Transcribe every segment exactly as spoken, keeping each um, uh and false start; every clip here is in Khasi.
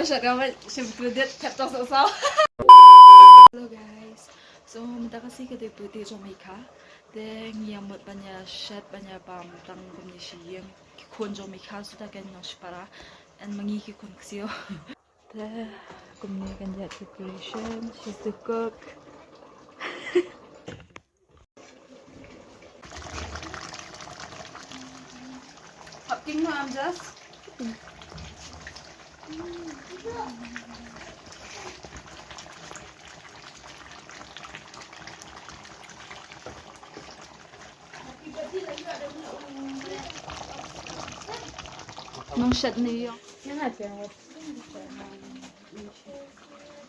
Shat ka bai shim credit tap tok saw saw. Hello guys. So mynta ka sngi ka dei birthday jong Mika. Te ngi ïa mut ban ïa shet ban ïa bam tang kumne shi ïing. Ki khun jong Mika suda kan nang shipara. And ma ngi ki khun ksiew. Te kumne kan ïa preparation. She's the cook. Hapking no, I'm just. Nong shet ni yo.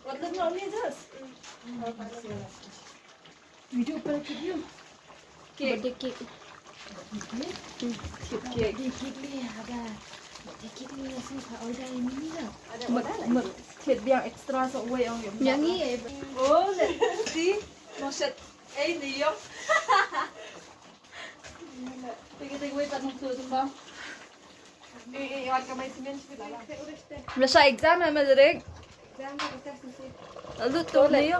What the no ni just? Video पर क्यों? Cake. Birthday cake. Cake. Cake. Birthday cake ले आगा. Birthday cake ले ऐसे का order नहीं मिला. Ada order lagi. Cake biang extra so wei ong. Yang ni eh. Oh, let's see. No shit. Eh, ni yong. Pergi tengok wei tak nonton tu bang. Masa exam ha ma direct. Alut tu ne yo.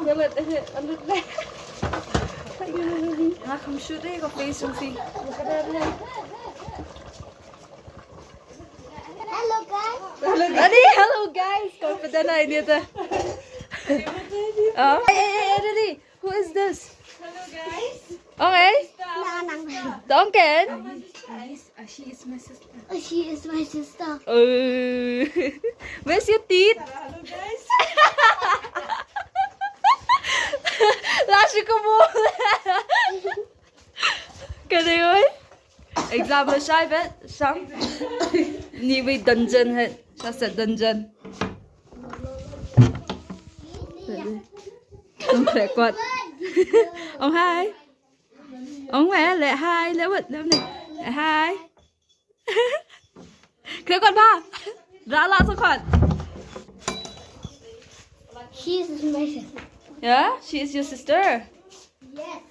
Alut ne. Nga kham shoot eh ko face jong si. Hello guys. Hello guys. Ani hello guys. Confident ai ni ta. Oh. Eh eh eh Lily. Who is this? Hello guys. Okay. Nang nang. Duncan. Uh, she is my sister. Uh, she is my sister. Oh. Where's your teeth? Hello guys. Last you come on. Ka dei oi. Exam lashai bet shang. Ni wei dungeon het. Sha set dungeon. Ong record. Ong hi. Ong we le hi le wat le ne. Hi. Kre kot ba. Dra la so kot. She is my sister. Yeah, she is your sister. Yes.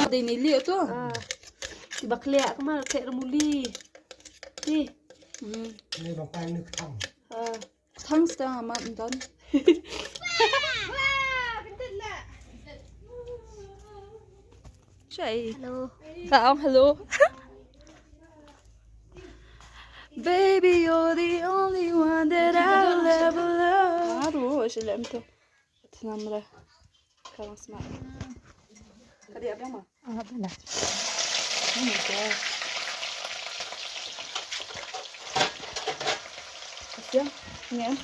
Dei ni liu tu. Ah. Ti bakle ak ma te remuli. Ti. Hmm. Ni ba pai ni thang. Ah. Thanks ta ma don. Chai. Hello. Ka ong hello. Baby, you're the only one that I'll ever love. Aru, shi lem tu. Tnam re. Ka ong sma. Ka dia biang ma. Ah, bala. Oh my God. Kasian, ni ah.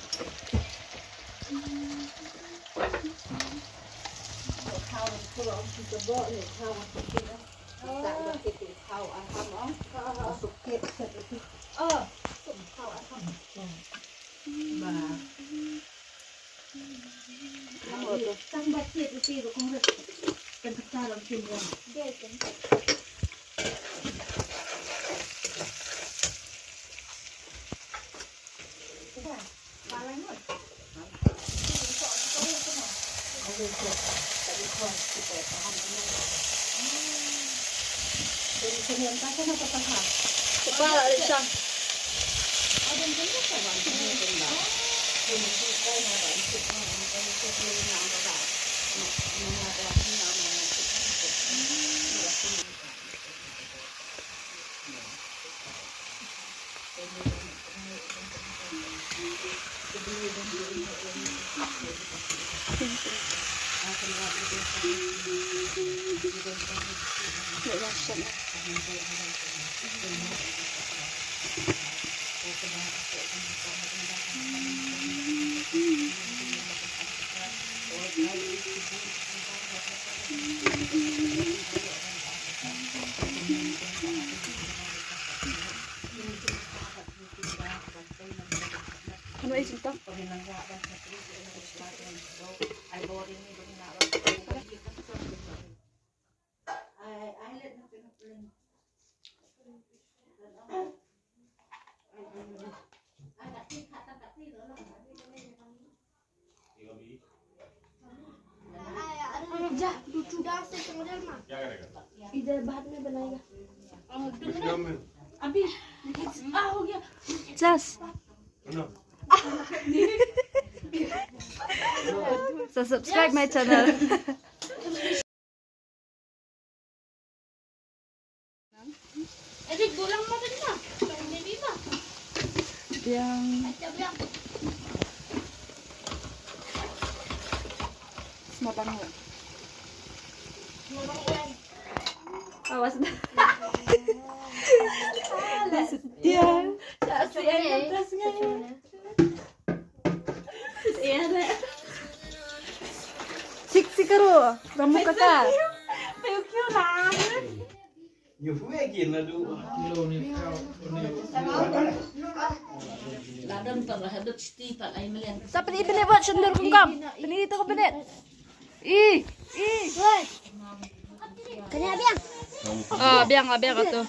जा, तू चूड़ा से समझ में। इधर बाद में बनाएगा। Just. So subscribe my channel. Biang. Semua bangun. Awas dah. Dah setia. Tak setia. Iya deh. Sik sik karo. Ramu kaka. Thank you lah. Ladan para hadut sti pat ai melian. Sa pynï pynï bot sendor kungkam. Pynï to pynï. Ih, ih. Kanya biang. Ah, biang ah, biang ah tu.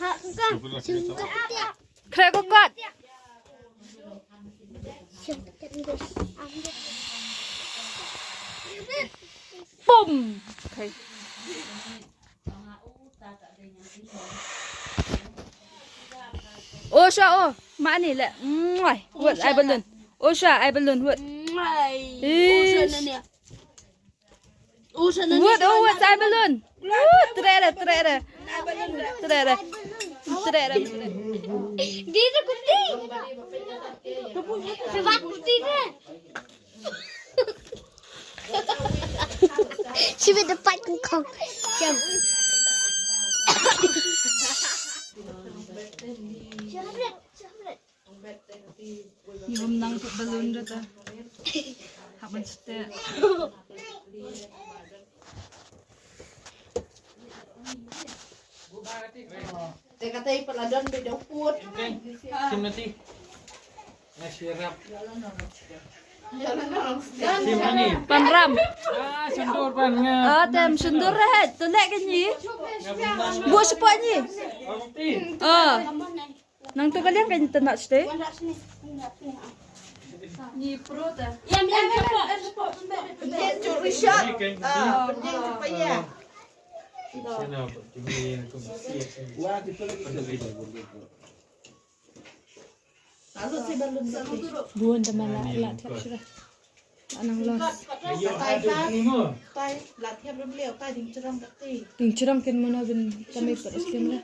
Ha kungkam. Singkam. Krek ko kot. Pum. Okay. Osha oh, mani le. Mwah. Wut ai balloon. Osha ai balloon wut. Mwah. Ish. Osha nani. Wut, oh, wut, ai balloon. Wut, trere, trere. Trere. Trere. Di tu kuti. Sebab kuti ne. She with the fight King Kong. Jump. Ngim nang tu balloon dah ta. Hap ban stek. Te kata i peladon be dau put. Sim nanti. Ya, siap. Sim ni. Pan ram. Ah, sendur pan nga. Ah, tem sendur rehet. Tu lek ke ni. Bu sepak ni. Ah. Nang tu kalian kan tenat sete. Ni pro ta. Ya, ya, ya. Dia curi shot. Ah, penting supaya. Buan da ma la, la thiap shuwa. Anang los. Ding chyrang ken mano bin tamai pat skem la.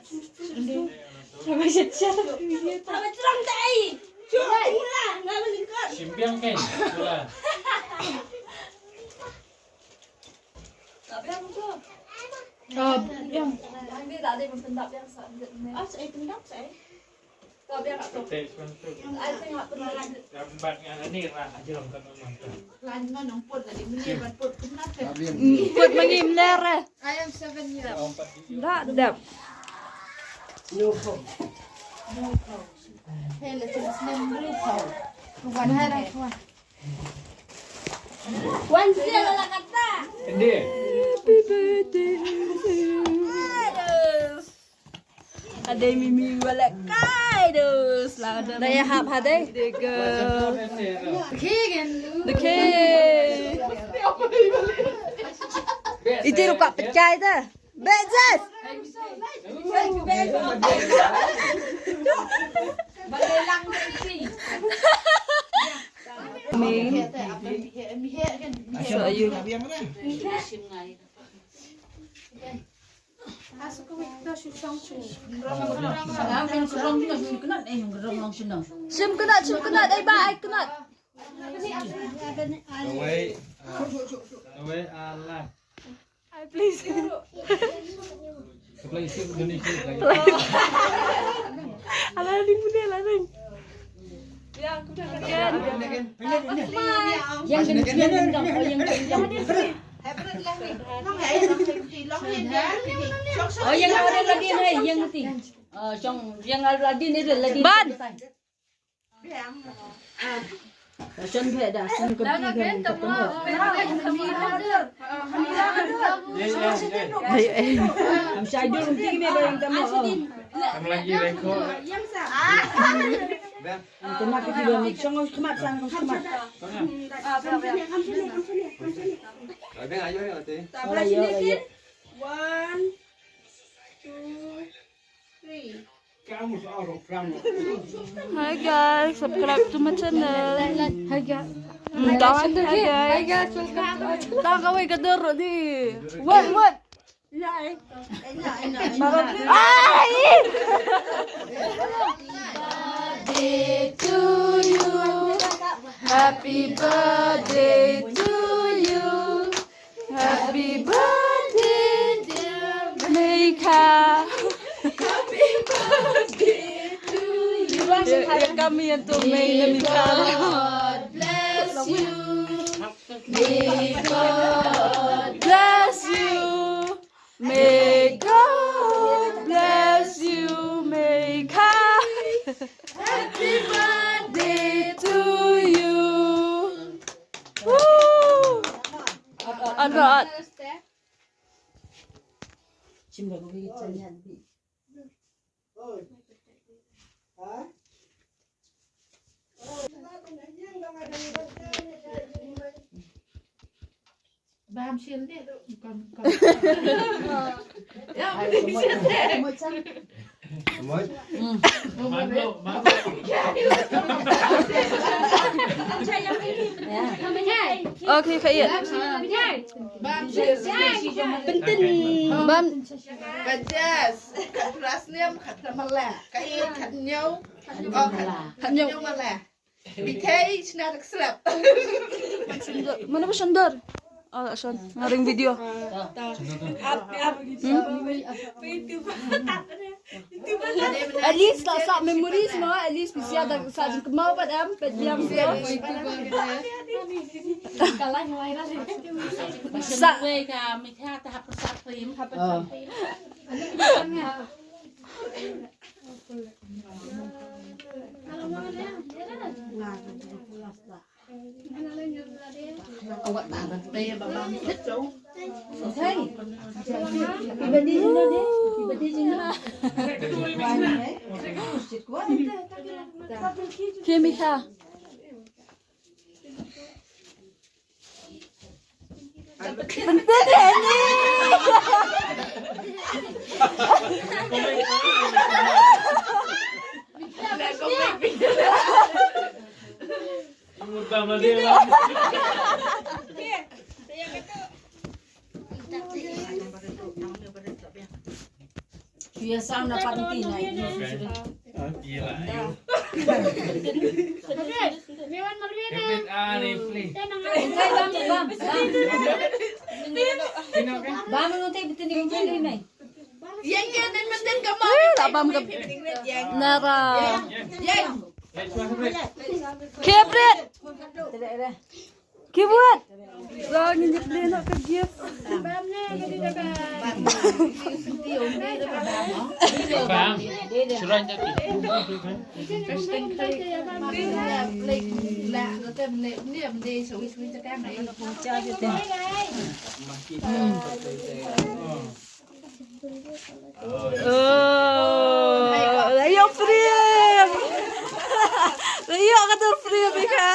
Tamai shet shet. Simbiang ken. Sula. Ah, biang. Ah, sa ai pendap sa ai. Put mangi mler eh. I am seven years. Da dap. Wan sila la kata. Happy birthday. Adei mimi wala kai dos la da ya hap hadei. The cake. Iti ruka pecah dah. Bejes. Amin. So you. Sim kena, sim kena, dai ba ai kena. Away, away, Allah. Ai please. Play sim duni ki play. Ala ding punya lah ding. Yang gendang, yang gendang, oh yang gendang. Oh yang ada lagi ni, yang nanti. Oh, yang ada lagi ni, lagi. Ban. One, two, Hi guys, subscribe to my channel. Hi guys. Hi guys. Hi guys, welcome to my channel. Tang kawei ka dur di. What, what? Ai! Birthday to you. Happy birthday to you. Happy birthday, dear Mika. Happy birthday to you. Here, here come me and to May Mika. God bless you. May God bless you. May God bless you, Mika. Happy birthday to you. Woo! Ot, ot. Bam sien deh. Kam, kam. Ya, bam sien deh. Okay, khaïi. Bam sien deh. Bam. Ka Jess. Ka Prasniam, ka Pramala. Khaïi, ka Nyo. Oh, ka Nyo Mala. Bithei shna dak slap. Mana ba shandor? Oh, shon. Nga ring video. At least la sa memories mo, at least bisia dak sa jingkynmaw pat em, pat biang mo. Sa wei ka Mika ta hap sa film. Kemika. Pynthut ïa ni. Shu ïa sound na party na. Bam, bam, bam. Bam, bam, bam. Nara. Kebret. Kiwat. Sa ngin ïa plie noh ka gift. Bam. Shuran jati. Oh, la ïoh frame. La ïoh ka dur frame ïa ka.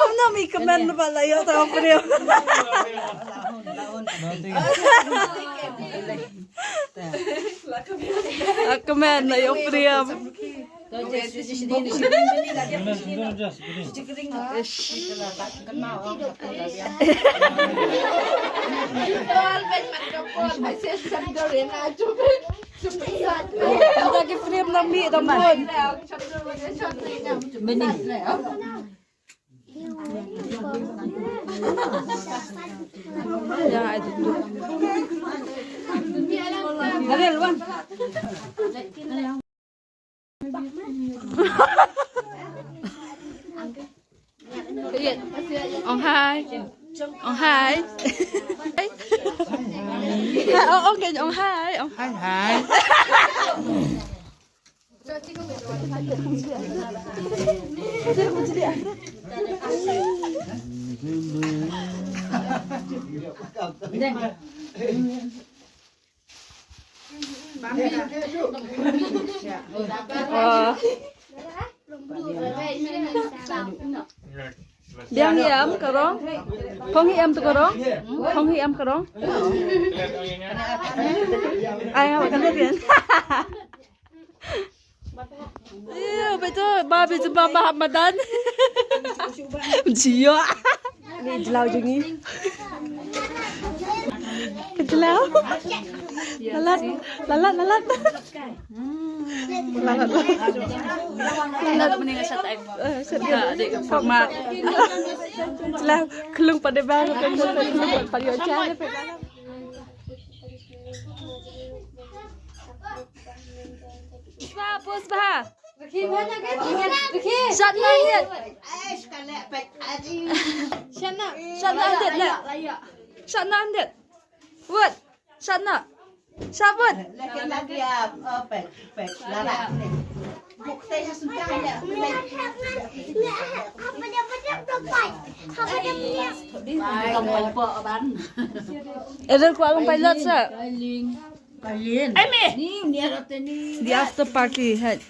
Ym no mi kmen ba la ïoh ta frame. La kmen la ïoh frame. Kita ki frame na mi dong bun. Meni. Ya, itu. Ada luan. Ong hai. Ong hai. Ong, ong, ong hai. Ong hai, hai. Biang hi em ka rong. Phong hi em tu ka rong. Phong hi em ka rong. Ai ha ka rian. Iyo, betul. Ba betul ba ba madan. Jia. Ni jlau jong ngi. Ka jlau. Lalat, lalat, lalat. Lalat, lalat. Lalat mending sat ai. Eh, sat dia. Ka dik format. Jlau, klung pada bang, klung pada bang. Puspha, puspha. Shot na handed. Shot na, shot na handed, le. Shot na handed. Wut. Shot na. Shot wut. Eder ko along pilot sa. Ai me. The after party had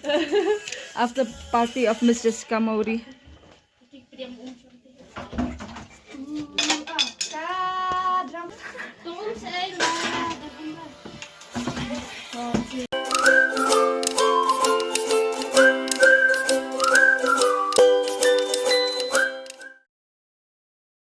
after party of Miss Jessica Mowry.